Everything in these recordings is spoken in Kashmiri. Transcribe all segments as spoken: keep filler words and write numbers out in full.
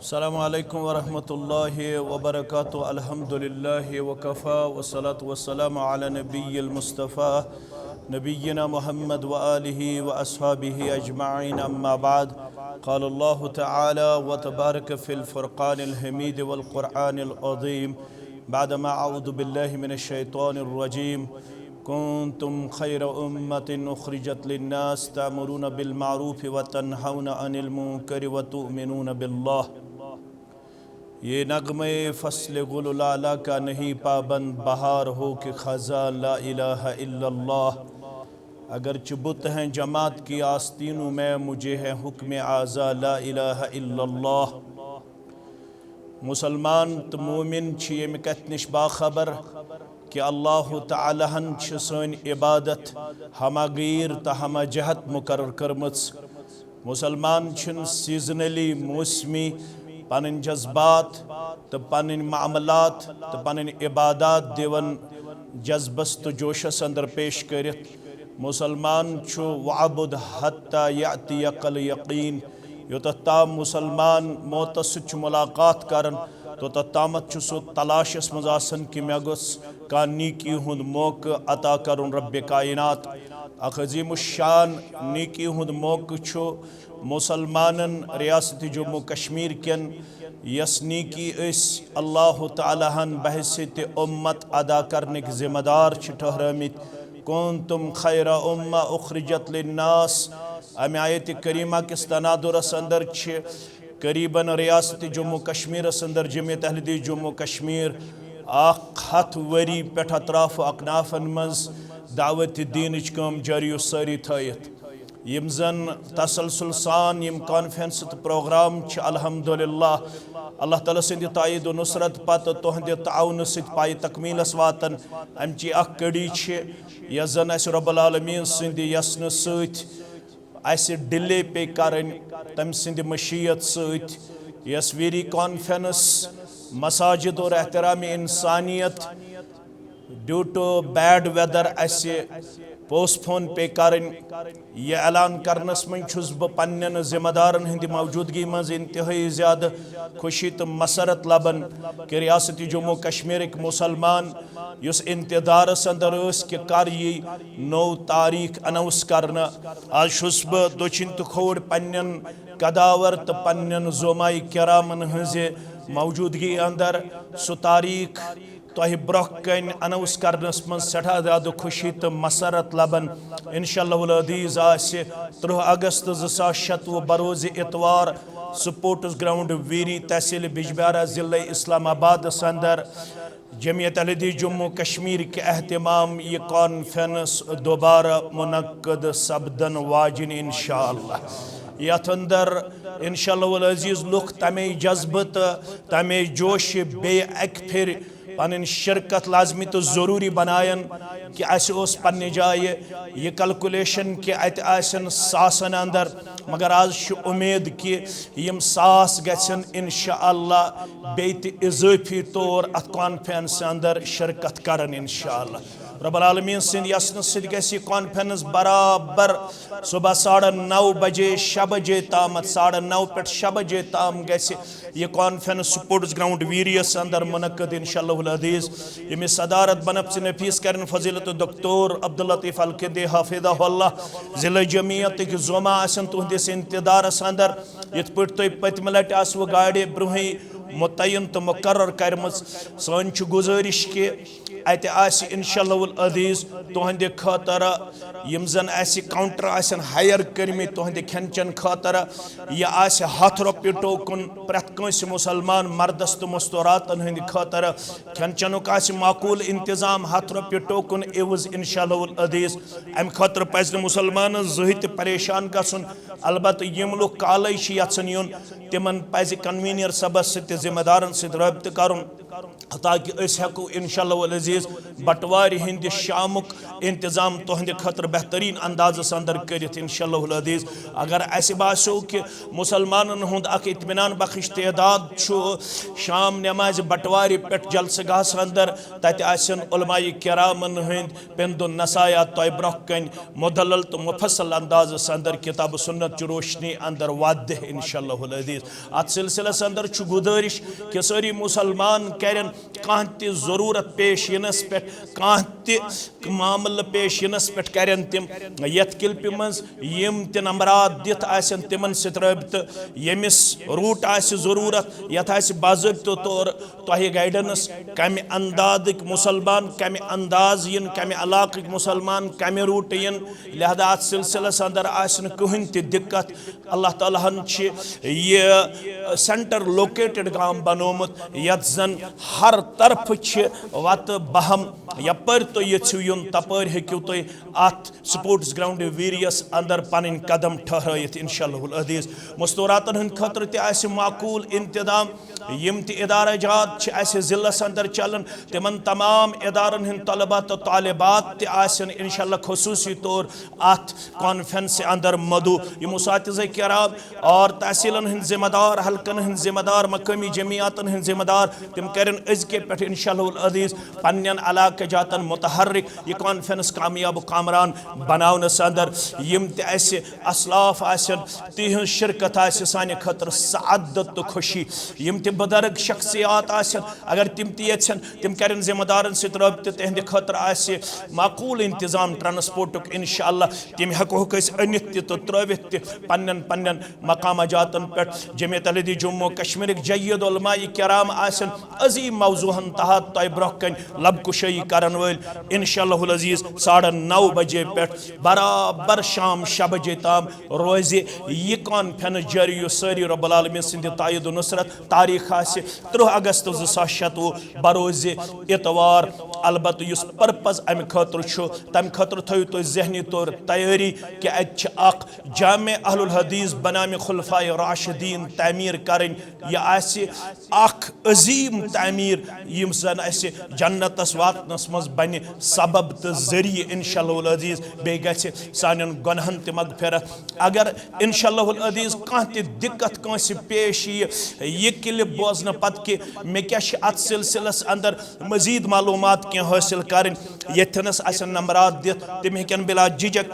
السلام عليكم ورحمة الله وبركاته. الحمد لله وكفى، والصلاة والسلام على نبي المصطفى نبينا محمد وآله وأصحابه أجمعين. أما بعد، قال الله تعالى وتبارك في الفرقان الحميد والقرآن العظيم، بعدما أعوذ بالله من الشيطان الرجيم، كنتم خير أمة أخرجت للناس تأمرون بالمعروف وتنهون عن المنكر وتؤمنون بالله. یہ نغمۂ فصل گل و لالا کا نہیں پابند، بہار ہو کہ خزاں، لا الہ الا اللہ۔ اگرچہ بت ہیں جماعت کی آستینوں میں، مجھے ہے حکم اعضا، لا الہ الا اللہ۔ مسلمان تہٕ مومن چھِ ییٚمہِ کتھِ نِش باخبر کہِ اللہ تعالیٰ ہن چھِ سٲنۍ عبادت ہمہ غیر تہٕ ہمہ جہت مقرر کٔرمٕژ۔ مسلمان چھِنہٕ سیزنلی، موسمی، پنٕنۍ جذبات تہٕ پنٕنۍ معاملات تہٕ پنٕنۍ عبادات دِوان جذبس تہٕ جوشس اندر پیش کٔرِتھ۔ مسلمان چھُ وعبد حتی یأتیک الیقین، یوتتھ تام مسلمان موتس سۭتۍ چھُ ملاقات کران، توتتھ تامتھ چھُ سُہ تلاشس منٛز آسان کہِ مےٚ گوٚژھ کانٛہہ نیکی ہُنٛد موقعہٕ عطا کرُن رب کائنات۔ اکھ عظیم الشان نیکی ہُنٛد موقعہٕ چھُ مسلمانن ریاست جموں کشمیر کٮ۪ن یۄس نیکی أسۍ اللہ تعالیٰ ہن بحیثیت امت ادا کرنٕکۍ ذمہ دار چھِ ٹھہرٲمٕتۍ۔ کنتم خیر امہ اخرجت للناس۔ امہِ آیت کریمہ کِس تناظرس اندر چھِ قریباً ریاست جموں کشمیرس اندر جمعیت اہل حدیث جموں کشمیر اکھ ہتھ ؤری پٮ۪ٹھ اطراف و اکنافن منٛز دعوت دینٕچ کٲم جاری و ساری تھٲیِتھ۔ یِم زن تسلسل سان یِم کانفرنس تہٕ پروگرام چھِ، الحمدللہ، اللہ تعالیٰ سٕنٛدِ تائید و نصرت پتہٕ تُہنٛدِ تعاونہٕ سۭتۍ پایہِ تکمیلس واتان۔ امچی اکھ کڑی چھِ، یۄس زن اسہِ رب العالمین سٕنٛدِ یژھنہٕ سۭتۍ اسہِ ڈیلے پے کرٕنۍ، تٔمۍ سٕنٛدِ مشیت سۭتۍ۔ یۄس ویری کانفرنس مساجد اور احترام انسانیت ڈیو ٹو بیڈ ویدر اسہِ پوسٹ پون پے کرٕنۍ، یہِ اعلان کرنس منٛز چھُس بہٕ پننٮ۪ن ذمہ دارن ہٕنٛدِ موجودگی منٛز انتہٲئی زیادٕ خوشی تہٕ مسرت لبان کہِ ریاست جموں کشمیرٕکۍ مسلمان یُس انتظارس اندر ٲسۍ کہِ کر یی نوٚو تاریخ اناؤنس کرنہٕ۔ آز چھُس بہٕ دٔچھِنۍ تہٕ کھووُر پننٮ۪ن قداور تہٕ پننٮ۪ن زوماے کرامن ہٕنٛزِ موجودگی اندر سُہ تاریخ تۄہہِ برونٛہہ کنہِ اناؤنس کرنس منٛز سٮ۪ٹھاہ زیادٕ خوشی تہٕ مسرت لبان۔ انشاءاللہ العزیز آسہِ ترٕٛہ اگست زٕ ساس شتوُہ بروز اتوار سپورٹس گراؤنڈ ویری، تحصیل بجبیارہ، ضلع اسلام آبادس اندر جمعیت اہل حدیث جموں کشمیر کہِ اہتمام یہِ کانفرنس دوبارہ منعقد سپدن واجِنۍ انشاءاللہ۔ یتھ اندر انشاءاللہ العزیز لُکھ تمے جذبہٕ تہٕ تمے جوشہِ بیٚیہِ اکہِ پھِرِ پنٕنۍ شرکت لازمی تہٕ ضروٗری بناون کہِ اسہِ اوس پننہِ جایہِ یہِ کیلکولیشن کہِ اتہِ آسن ساسن اندر، مگر آز چھِ امید کہِ یِم ساس گژھن انشاءاللہ بیٚیہِ تہِ اضٲفی طور اتھ کانفرنس اندر شرکت کرن انشاءاللہ۔ رب العالمین سٕنٛدِ یژھنہٕ سۭتۍ گژھِ یہِ کانفرنس برابر صبح ساڑن نو بجے، شےٚ بجے تامتھ، ساڑن نو پٮ۪ٹھ شےٚ بجے تام گژھِ یہِ کانفرنس سپورٹس گراؤنڈ ویریس اندر منعقد انشاءاللہ العزیز۔ ییٚمِچ صدارت بنفسِ نفیس کرن فضیلت دکتور عبداللطیف الکندی حفظہ اللہ۔ ضلع جمعیتٕکۍ زوما آسن تُہنٛدِس انتظارس اندر۔ یِتھ پٲٹھۍ تۄہہِ پٔتمہِ لٹہِ آسوٕ گاڑِ برونٛہٕے متعین تہٕ مقرر کرِمٕژ، سٲنۍ چھِ گُزٲرِش کہِ اتہِ آسہِ انشاءاللہ العزیز تُہنٛدِ خٲطرٕ یِم زن اسہِ کاؤنٹر آسن ہائر کٔرمٕتۍ تُہنٛدِ کھٮ۪ن چٮ۪ن خٲطرٕ، یہِ آسہِ ہتھ رۄپیہِ ٹوکُن پرٛٮ۪تھ کٲنٛسہِ مسلمان مردس تہٕ مستوراتن ہٕنٛدِ خٲطرٕ۔ کھٮ۪ن چٮ۪نُک آسہِ معقول انتظام، ہتھ رۄپیہِ ٹوکُن عوض انشاءاللہ العزیز۔ امہِ خٲطرٕ پزِ نہٕ مسلمانن زٕہٕے تہِ پریشان گژھُن۔ البتہ یِم لُکھ کالے چھِ یژھان یُن، تِمن پزِ کنوینر صٲبس سۭتۍ تہٕ ذمہ دارن سۭتۍ رٲبطہٕ کرُن، تاکہ أسۍ ہٮ۪کو انشاءاللہ العزیز بٹوارِ ہٕنٛدِ شامُک انتظام تُہنٛدِ خٲطرٕ بہتریٖن اندازس اندر کٔرِتھ، انشاءاللہ العزیز۔ اگر اسہِ باسیو کہِ مسلمانن ہُنٛد اکھ اطمینان بخش تعداد چھُ شام نمازِ بٹوارِ پٮ۪ٹھ جلسہٕ گاہس اندر، تتہِ آسن علماء کرامن ہٕنٛدۍ پند و نصایح تۄہہِ برونٛہہ کنہِ مدلل تہٕ مفصل اندازس اندر کتاب و سنت چہِ روشنی اندر واضح، انشاءاللہ العزیز۔ اتھ سلسلس اندر چھُ گزٲرش کہِ سٲری مسلمان کرن کانٛہہ تہِ ضرورت پیش یِنس پٮ۪ٹھ، کانٛہہ تہِ معاملہٕ پیش یِنس پٮ۪ٹھ کرن تِم یتھ کلپہِ منٛز یِم تہِ نمبرات دِتھ آسن تِمن سۭتۍ رٲبطہٕ۔ ییٚمِس route آسہِ ضرورت، یتھ آسہِ باضٲبطہٕ طور تۄہہِ guidance، کمہِ اندازٕکۍ مسلمان، کمہِ انداز یِن، کمہِ علاقٕکۍ مسلمان کمہِ route یِن، لہذا اتھ سلسلس اندر آسہِ نہٕ کٕہٕنۍ تہِ دِقت۔ اللہ تعالیٰ ہن چھِ یہِ centre located گام بنومُت، یتھ زن ہر طرفہٕ چھِ وتہٕ بہم۔ یپٲرۍ تُہۍ یژھِو یُن، تپٲرۍ ہیٚکِو تُہۍ اتھ sports ground ویریس اندر پنٕنۍ قدم ٹھہرٲیِتھ، انشاءاللہ العزیز۔ مستوراتن ہٕنٛدِ خٲطرٕ تہِ آسہِ معقول انتظام۔ یِم تہِ ادارہ جات چھِ اسہِ ضلعس اندر چلان، تِمن تمام ادارن ہٕنٛدۍ طلبہ تہٕ طالبات تہِ آسن انشاءاللہ خصوصی طور اتھ conference اندر مدعو۔ یِم اساتذہ کرام اور تحصیلن ہٕنٛدۍ ذمہ دار، حلقن ہٕنٛدۍ ذمہ دار، مقٲمی جمعیاتن ہٕنٛدۍ ذمہ دار، تِم کرن أزکے پٮ۪ٹھ انشاءاللہ العزیز پننٮ۪ن علاقہٕ جاتن متحرک، یہِ conference کامیاب و کامران بناونس اندر۔ یِم تہِ اسہِ اسلاف آسن، تِہنٛز شرکت آسہِ سانہِ خٲطرٕ سعادت تہٕ خوشی۔ یِم تہِ بزرگ شخصیات آسن، اگر تِم تہِ یژھن، تِم کرن ذمہ دارن سۭتۍ رٲبطہٕ، تِہنٛدِ خٲطرٕ آسہِ معقول انتظام transportُک انشاءاللہ۔ تِم ہٮ۪کوکھ أسۍ أنِتھ تہِ تہٕ ترٲوِتھ تہِ پننٮ۪ن پننٮ۪ن مقامہ جاتن پٮ۪ٹھ۔ جمعیت اہل حدیث جموں و کشمیرٕکۍ جید علماء کرام آسن عظیم موضوعن تحت تۄہہِ برونٛہہ کنہِ لب کشٲیی کرن وٲلۍ۔ انشاءاللہ العزیز ساڑن نو بجے پٮ۪ٹھ برابر شام شےٚ بجے تام روزِ یہِ conference جٲری، یُس سٲری رب العالمین سٕنٛدِ تائید و نصرت۔ تاریخ آسہِ ترٕٛہ اگست زٕ ساس شتوُہ، بروزِ اتوار۔ البتہ یُس purpose امہِ خٲطرٕ چھُ، تمہِ خٲطرٕ تھٲیِو تُہۍ ذہنی طور تیٲری کہِ اتہِ چھِ اکھ جامع اہل الحدیث بنامِ خلفائے راشدین تعمیٖر کرٕنۍ۔ یہِ آسہِ اکھ عظیٖم تعمیٖر، یِم زن اسہِ جنتس واتنس منٛز بنہِ سبب تہٕ ذٔریعہٕ، انشاءاللہ العزیز۔ بیٚیہِ گژھِ سانٮ۪ن گۄنہن تہِ مغفرت۔ اگر انشاءاللہ العزیز کانٛہہ تہِ دِقت کٲنٛسہِ پیش یِیہِ، یہِ clip بوزنہٕ پتہٕ کہِ مےٚ کیٛاہ چھِ اتھ سلسلس اندر مزید معلومات کینٛہہ حٲصِل کرٕنۍ، ییٚتھٮ۪نس آسن نمبرات دِتھ، تِم ہیٚکن بلا جھجک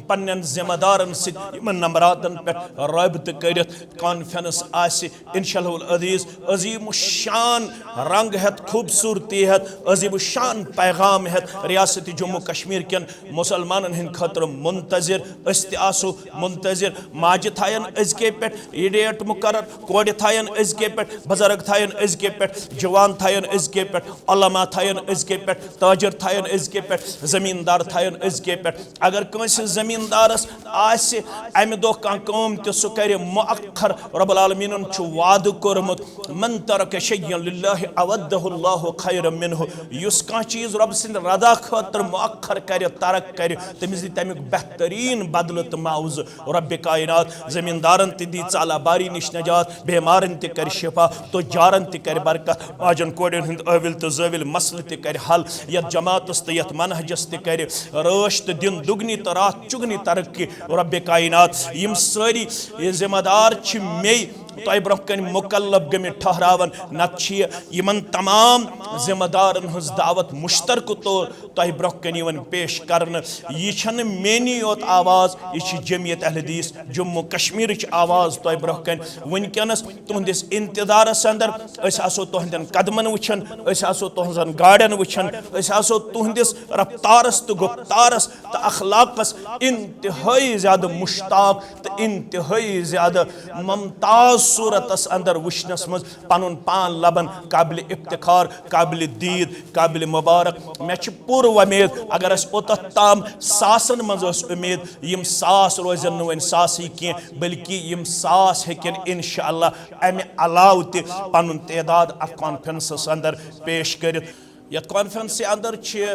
پننٮ۪ن ذمہ دارن سۭتۍ یِمن نمبراتن پٮ۪ٹھ رٲبطہٕ کٔرِتھ۔ Conference آسہِ انشاءاللہ العزیز عظیم الشان رنگ ہٮ۪تھ، خوبصورتی ہٮ۪تھ، عظیم الشان پیغام ہٮ۪تھ ریاست جموں کشمیر کٮ۪ن مسلمانن ہٕنٛدِ خٲطرٕ منتظر۔ أسۍ تہِ آسو منتظر۔ ماجہِ تھاین أزکے پٮ۪ٹھ یہِ date مقرر، کورِ تھاین أزکے پٮ۪ٹھ، بزرگ تھاین أزکے پٮ۪ٹھ، جوان تھاین أزکے پٮ۪ٹھ، علماء تھاین أزکے پٮ۪ٹھ، تاجر تھاین أزکے پٮ۪ٹھ، زمیٖندار تھاین أزکے پٮ۪ٹھ۔ اگر کٲنٛسہِ زمیٖندارس آسہِ امہِ دۄہ کانٛہہ کٲم تہِ، سُہ کرِ مؤخر۔ رب العالمینن چھُ وعدٕ کوٚرمُت، "من ترک شیئا للہ اودہ اللہ خیرا منہ"۔ یُس کانٛہہ چیٖز رۄب سٕنٛدِ رضا خٲطرٕ مؤخر کرِ، ترک کرِ، تٔمِس دی تمیُک بہتریٖن بدلہٕ تہٕ معاوضہٕ۔ رب کائنات زمیٖندارن تہِ دی ژالہ باری نِش نجات، بیمارن تہِ کرِ شفا، تجارن تہِ کرِ برکت، ماجن کورٮ۪ن ہُنٛد ٲوِل تہٕ زٲوِل مسلہٕ تہِ کرِ حل، یتھ جماعتس تہٕ یتھ منہجس تہِ کرِ رٲچھ تہٕ دِن دُگنی تہٕ راتھ چُگنی ترقی۔ رب کائنات، یِم سٲری ذمہ دار چھِ مے تۄہہِ برونٛہہ کنہِ مکلف گٔمٕتۍ ٹھہراوان، نتہٕ چھِ یِمن تمام ذمہ دارن ہٕنٛز دعوت مشترکہٕ طور تۄہہِ برونٛہہ کنہِ یِوان پیش کرنہٕ۔ یہِ چھنہٕ میٲنی یوت آواز، یہِ چھِ جمعیت اہل حدیث جموں کشمیرٕچ آواز تۄہہِ برونٛہہ کنہِ۔ وٕنکیٚنس تُہنٛدِس انتظارس اندر أسۍ آسو تُہنٛدٮ۪ن قدمن وٕچھان، أسۍ آسو تُہنٛزن گاڑٮ۪ن وٕچھان، أسۍ آسو تُہنٛدِس رفتارس تہٕ گفتارس تہٕ اخلاقس انتہٲئی زیادٕ مشتاق تہٕ انتہٲئی زیادٕ ممتاز صورتس اندر وٕچھنس منٛز پنُن پان لبن قابل افتخار، قابل دید، قابل مبارک۔ مےٚ چھِ پوٗرٕ وۄمید، اگر اسہِ اوٚتتھ تام ساسن منٛز ٲس اُمید، یِم ساس روزن نہٕ وۄنۍ ساسٕے کینٛہہ، بلکہِ یِم ساس ہیٚکن انشاءاللہ امہِ علاوٕ تہِ پنُن تعداد اتھ conferenceس اندر پیش کٔرِتھ۔ یتھ conferenceہِ اندر چھِ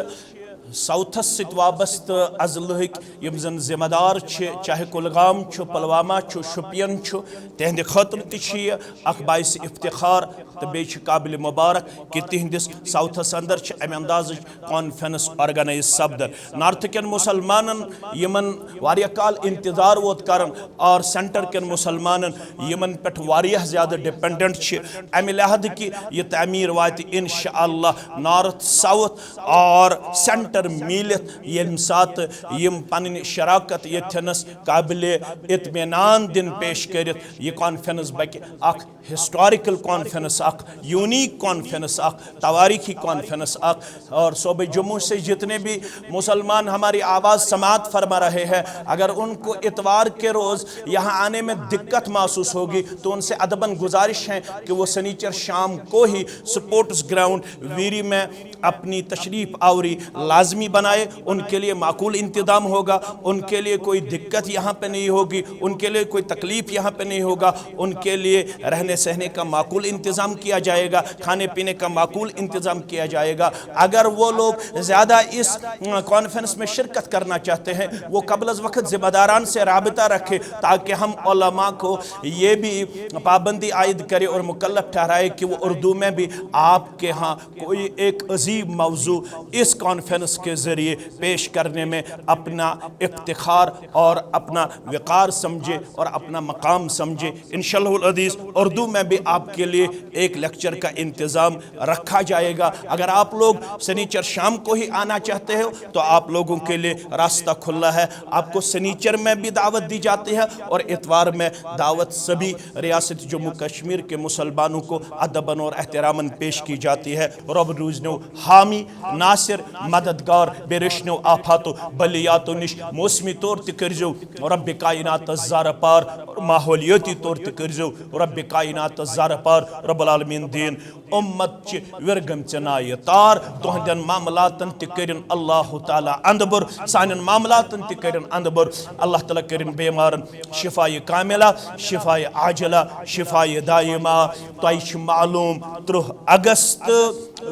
ساؤتھس سۭتۍ وابستہٕ اضلعہٕکۍ یِم زن ذمہ دار چھِ، چاہے کُلگام چھُ، پلوامہ چھُ، شوپین چھُ، تِہنٛدِ خٲطرٕ تہِ چھُ یہِ اکھ باعث افتخار تہٕ بیٚیہِ چھُ قابل مبارک کہِ تِہنٛدِس ساؤتھس اندر چھِ امہِ اندازٕچ کانفرنس آرگنائز سپدان۔ نارتھ کٮ۪ن مسلمانن، یِمن واریاہ کال انتظار ووت کران، اور سینٹر کٮ۪ن مسلمانن، یِمن پٮ۪ٹھ واریاہ زیادٕ ڈپینڈنٹ چھِ، امہِ لحاظ کہِ یہِ تعمیٖر واتہِ انشاءاللہ نارتھ، ساؤتھ اور سینٹر میٖلِتھ، ییٚمہِ ساتہٕ یِم پنٕنۍ شراکت ییٚتھٮ۪نس قابل اطمینان دِن پیش کٔرِتھ۔ یہِ کانفرنس بکہِ اکھ ہسٹوریکل کانفرنس، اکھ یونیک کانفرنس، اکھ تواریخی کانفرنس، اکھ اور صوبہ جموں سے جتنے بھی مسلمان ہماری آواز سماعت فرما رہے ہیں، اگر ان کو اتوار کے روز یہاں آنے میں دقت محسوس ہوگی تو ان سے ادباً گزارش ہے کہ وہ سنیچر شام کو ہی سپورٹس گراؤنڈ ویری میں اپنی تشریف آوری لازمی بنائے۔ ان کے لیے معقول انتظام ہوگا، ان کے لیے کوئی دقت یہاں پہ نہیں ہوگی، ان کے لیے کوئی تکلیف یہاں پہ نہیں ہوگا، ان کے لیے رہنے سہنے کا معقول انتظام کیا جائے گا، کھانے پینے کا معقول انتظام کیا جائے گا۔ اگر وہ لوگ زیادہ اس کانفرنس میں شرکت کرنا چاہتے ہیں، وہ قبل از وقت ذمہ داران سے رابطہ رکھے، تاکہ ہم علماء کو یہ بھی پابندی عائد کرے اور مکلف ٹھہرائے کہ وہ اردو میں بھی آپ کے ہاں کوئی ایک عظیم موضوع اس کانفرنس کے ذریعے پیش کرنے میں اپنا افتخار اور اپنا وقار سمجھے اور اپنا مقام سمجھے۔ انشاءاللہ العزیز، اردو میں بھی آپ کے لیے ایک لیکچر کا انتظام رکھا جائے گا۔ اگر آپ لوگ سنیچر شام کو ہی آنا چاہتے ہو تو آپ لوگوں کے لیے راستہ کھلا ہے۔ آپ کو سنیچر میں بھی دعوت دی جاتی ہے اور اتوار میں دعوت سبھی ریاست جموں کشمیر کے مسلمانوں کو ادباً اور احتراماً پیش کی جاتی ہے۔ رۄب روٗزنو حامی، ناصر، مددگار، بیٚیہِ رٔچھنو آفاتو بلیاتو نِش۔ موسمی طور تہِ کٔرزیو رب کائنات زارٕ پار، ماحولیٲتی طور تہِ کٔرزیو رب کائنات زارٕ پار۔ رب العالمین دِیِن امت چہِ وِرگم ژےٚ نایہِ تار، تُہنٛدٮ۪ن معاملاتن تہِ کٔرِن اللہ تعالیٰ اندٕ بُر، سانٮ۪ن معاملاتن تہِ کٔرِن اندٕ بُر۔ اللہ تعالیٰ کٔرِن بیمارن شفایہِ کاملہ، شفایہِ عاجلہ، شفایہِ دائمہ۔ تۄہہِ چھِ معلوم، ترٕٛہ اگست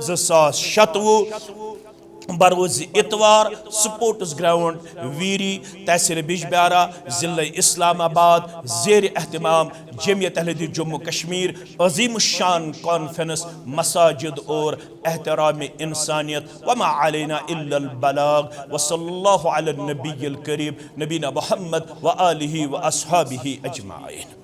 زٕ ساس شتوُہ، بروز اتوار، سپورٹس گراؤنڈ ویری، تحصیل بجبیارہ، ضلع اسلام آباد، زیر اہتمام جمعیت اہل حدیث جموں کشمیر، عظیم الشان کانفرنس مساجد اور احترام انسانیت۔ وما علینا الا البلاغ۔ وصلی اللہ علی النبی الکریم نبینا محمد و آلہ و اصحابہ اجمعین۔